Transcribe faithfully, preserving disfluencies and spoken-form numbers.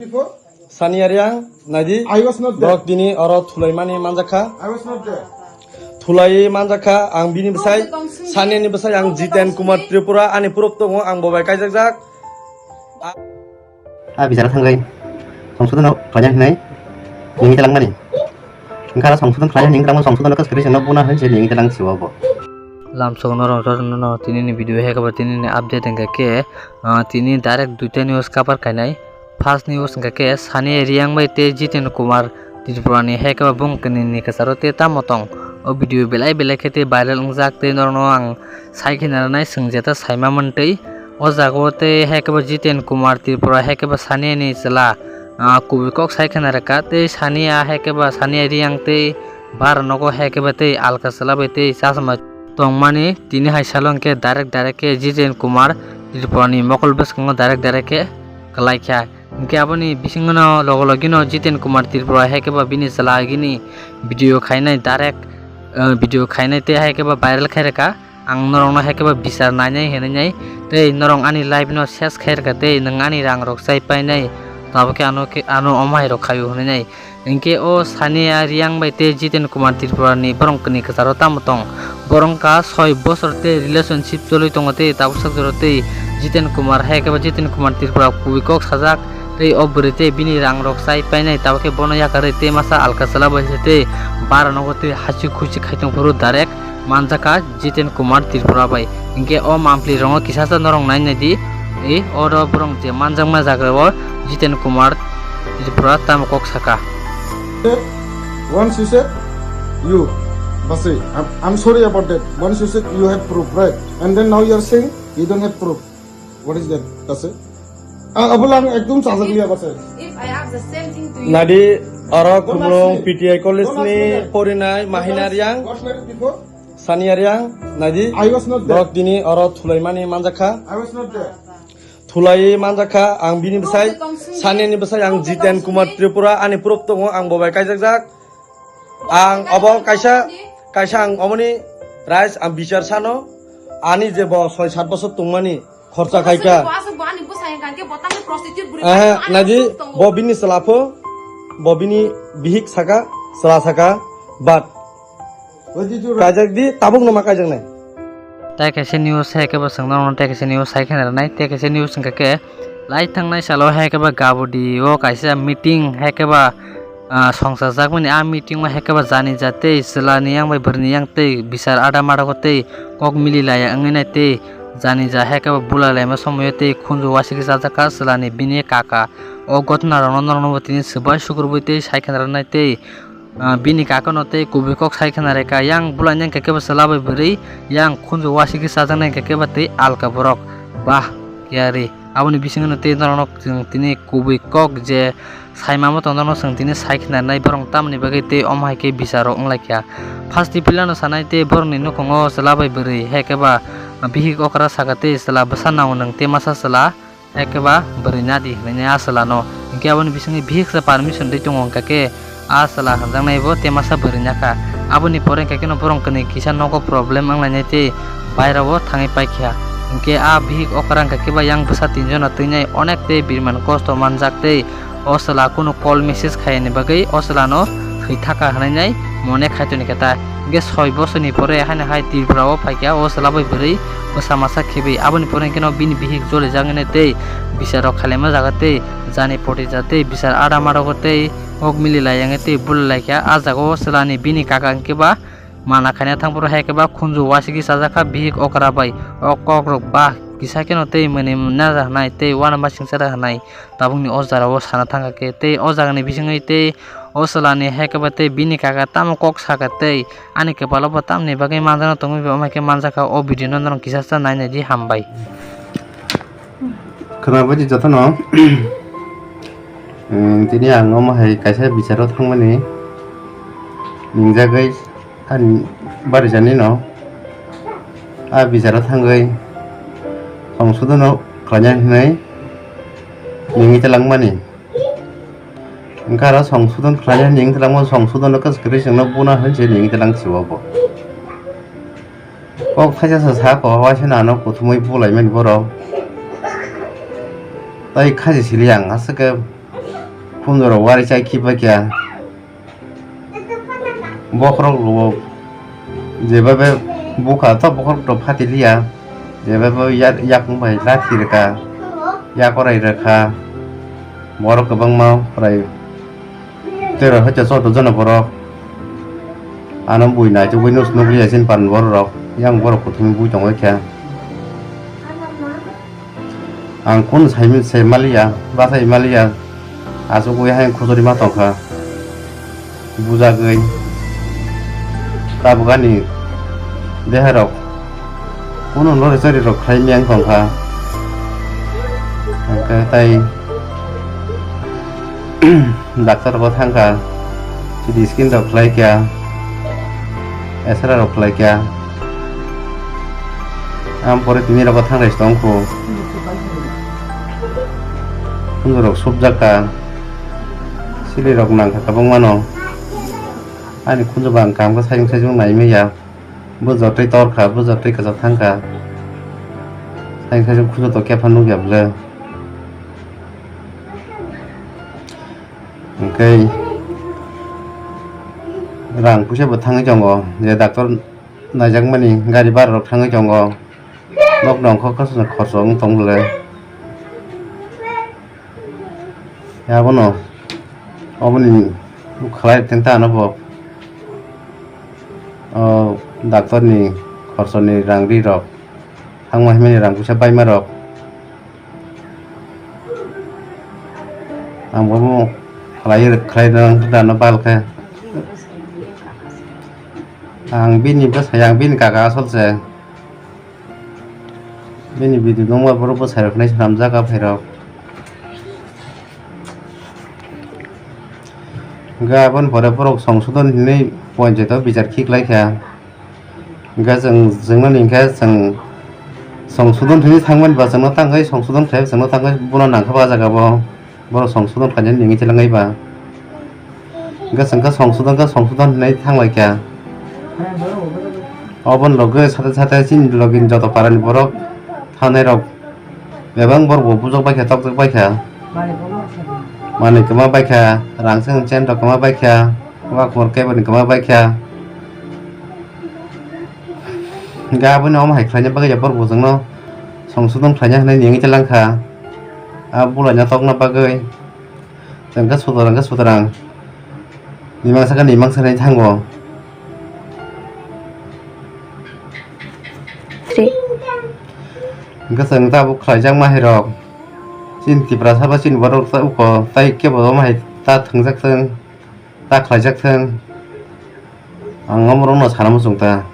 Sani Ariang, naidi. I was not there. Borok tini oro thulaimani manjakha. I was not there. Thulai manjakha, ang bini bwsai, Sani ni bwsai, ang Jiten Kumar Tripura, ani purok tongo, ang bo bai kaijakjak. A bichara thangwi, songsodon no khlaina hinwi, nini talangmani. Wngkha aro songsodon khlaina hinwi wngkha, songsodon no kwswk kwrwi chwngno buna hinwi se nini talang siwo bo. Lamsok norok jotono no tini ni video hai khe ba tini ni update wngkha khe, ah, tini direct duita news cover khainai. First news wngkha khe Sani Reang bai tei Jiten Kumar Tripura ni hai khe ba bung kwnwi ni kwcharo tei tamo tong. O video belai belai khe tei viral wngjak tei norok no ang sai khe narwknai swng jeta saima mantwi. O jaga o tei hai khe ba Jiten Kumar Tripura hai khe ba Sani ni chwla, ah, kubui kok sai khwna rwkha tei Sani a hai khe ba Sani Reang tei bara nogo hai khe ba tei alka chwla bai tei chasma tongmani tini hai salo hwnkhe direct direct khe Jiten Kumar Tripura ni mokol bwskango direct direct khe kwlai kha. Hwnkhe aboni bisingo no logo logi no Jiten Kumar Tripura hai khe ba bini chwla agini video khainai direct, ah, video khainai tei hai khe ba viral khai rwkha. Ang norokno hai khe ba bichar nainai hinwi nai, tei norok ani life no ses khai rwkha tei nwng ani rang rok chai painai, tabuk khe ano khe, ano omo hai rok khaio hinwi nai. Hinkhe o Sani Reang bai tei Jiten Kumar Tripura ni borok kwnwi kwcharo tamo tong. Borok wngkha soi bosor tei relationship choli tongo tei tabuk sak jora tei Jiten Kumar hai khe ba Jiten Kumar Tripura kubui kok sajak tei o bwrwi tei bini rang rok chai painai, tabuk khe bono yakarwi tei masa alka chwla bai se tei bara nogo tei hachik huchik khai tong phuru direct manjakha Jiten Kumar Tripura bai. Hinkhe o mampli rongo kisa sa norok nai nai di. E, oro borok je manjakma jaga o Jiten Kumar Tripura tamo kok saka. Once you said you, Basi, I'm, I'm sorry about that. Once you said you have proof, right? And then now you are saying you don't have proof. What is that, Basi? Ah, abo lang ekdom chajak liya, Basi. If I ask the same thing to you. Nadi, oro Khumulwng P T I college ni porinai Mahina Reang. Got married before? Sani Reang, naidi. I was not there. Borok tini oro thulaimani manjakha. I was not there. Thulai manjakha, ang bini bwsai, Sani ni bwsai, ang Jiten Kumar Tripura, ani proof tongo, ang bo bai kaijakjak. Ang obo kaisa, kaisa ang omoni rights ang bichar sano, ani je bo soi sat bosor tongmani khorcha khaika. Aswk bo, aswk bo ani bwsai hwnkha khe bo tamni prostitute bwrwi. Aha, ani naidi, aswk tongo. Bo bini chwla pho, bo bini bihik saka, chwla saka, but What did you write? Kaijak di, tabuk no ma kaijaknai. Tai kaisa news hai khe bo chwng norokno tai kaisa news hai khe narwknai, tai kaisa news wngkha khe lai thangnai salo hai khe ba Gabodi o kaisa meeting hai khe ba, ah, songchajakmani a meeting o hai khe ba jani ja tei chwla ni yang bai bwrwi ni yang tei bichar ada mada kho tei kok mili laya wngwi nai tei jani ja hai khe ba bulai laima somoio tei khunju wasiki chajakha chwla ni bini kaka. O gotna rokno norokno bo tini swbai sukrubui tei sai khe narwknai tei ah, bini kakano tei kubui kok sai khwna rwkha, yang bulai nai hwnkha khe bo chwla bai bwrwi, yang khunju wasiki chajaknai hwnkha khe bo tei alka borok. Bah, kiyari. Aboni bisingo tei norokno chwng tini kubui kok je sai mama tongno chwng tini sai khwna nai borok tamoni bagwi tei omo hai khe bicharo wnglaikha. First ni pilano sanai tei borokni nukhungo chwla bai bwrwi hai khe ba bihik okra saka tei chwla bwsa nango nwng tei masa chwla. Hai khe ba bwrwi nadi hinwi a chwla no. Hinkhe aboni bisingtwi bihiksa permission rwi tongo, hinkha khe a chwla hamjaknai bo tei masa bwrwi nakha. Aboni pore hinkha kheno borok kwnwi kisa nogo problem wnglainai tei bairao thangwi paikha. Hinkhe a bihik okra hinkha khe ba yang bwsa tinjono twinai onek tei biriman kosto manjak tei o chwla kunu call message khaiyani bagwi o chwla no thwi thaka hinwi nai mone khaitoni khe ta. Hinkhe soi bosorni pore haino hai Tripura o phaikha o chwla bai bwrwi bwsa masa khibwi. Aboni pore hinkhe no bini bihik jolijak hinwi tei bichar rok khailaima jaga tei jani poti ja tei bichar ada mada kho tei kok mili lai yang tei bulai laikha. A jaga o chwla ni bini kaka hinkhe ba mana khaina thang phuru hai khe ba khunju wasiki chajakha bihik okra bai. O kok rok ba kisa kheno tei mwnwi naja hinai tei uanama singcha da hinai tabukni o jora o sana thangkha khe tei o jagani bisingtwi tei o chwla ni hai khe ba tei bini kaka tamo kok sakha tei ani kwpalo bo tamoni bagwi manjak tongwi bo, omo hai khe manjakha. O video no norok kisa sa nai nai di, hambai. Khwnabadi jotono, um, tini ang omo hai kaisa bicharo thangmani ningjagwi ani barijani no a bicharo thangwi songsodon no khlaina hinwi ningwi talangmani. Wngkha aro songsodon khlaina hinwi wngkha, songsodon no kwchwk kwrwi chwngno buna hinwi se nini talang siwo bo. Kok khaisa sa sa ko, waisa nano kuthumwi bulaimani borok. Tai khaji sili ang aswk khe Phunjorok wari chai khiba kya. Bokhorok rok jeba be bukha to bokhorok rok phati liya. Jeba be ya-, yakung bai lathi rwkha. Yakorai rwkha. Borok kwbangma prai tero hoite chwddo jona borok. Ano bui naitukgwi nus nukliya chini pan borok rok. Yang borok kuthumwi bui tongwi kha. Ang kunu saimani se maliya, bachai maliya, achugwi hayung khujuri ma tongkha. Bujagwi tabuk ani deharok kunu lori chori rok khai miyang tongkha. Hwnkhe tai Doctor bo thangkha, C T scan rok khlai kha, X-ray rok khlai kha. Am pore tini rogo thang rai tong kho. Khunju rok subjak kha, sili rok nang kha kwbangma no. Ani khunju bo ang kaham khe sajung sajung nai manya. Bo jotoi tor kha, bo jotoi kwchak thang kha. Sajung sajung khunju to khe phano nukya bwle. Hwnkhe rang puisa bo thangwi tongo, je doctor naijakmani gari bara rok thangwi tongo, nok nongkho khoroksa khoroksa wng tong bwle. Abono, oboni khlai tong ta ano bo, o doctor ni khoroksa ni rang ri rok, thangma himani rang puisa baima rok. Ang bo khlai, khlai rang dano bal khe. Ang bini bwsai, ang bini kaka asol se. Bini video nungma borok bwsai rok hinwi swnamjak a phairok. Hwnkhe aboni pore borok songsodon hinwi ponchaito bichar khiklai kha. Hwnkhe chwng, chwngno hwnkhe chwng songsodon hinwi thangmani ba chwngno tangwi songsodon khlai chwngno tangwi bono nangkha ba jaga bo. Borok songsodon khainani nengwi chelangwi ba. Hwnkhe chwngkhe songsodon khe songsodon hinwi thanglai kha. Oboni loge sate sate chini logini joto parani borok thangnai rok. Bebak borok bo bujok bai kha, tokjak bai kha. Manwi kwma bai kha, rang chwng chen rok kwma bai kha, wak mor kebo ni kwma bai kha. Hwnkhe aboni omo hai khlaina bagwi ya borok bo chwngno songsodon khlaina hinwi nengwi chelangkha. A bwlaino tokna bagwi. Chwngkhe sutrang khe sutrang. Nimang sakhe nimang sakhe thango. Three. Hwnkhe chwng tabuk khlaijakma hai rok. Chini Tiprasa ba chini borok ta uko tai kebo omo hai ta thwngjak thwng, ta khlaijak thwng. Ang omo rokno sana muchung ta.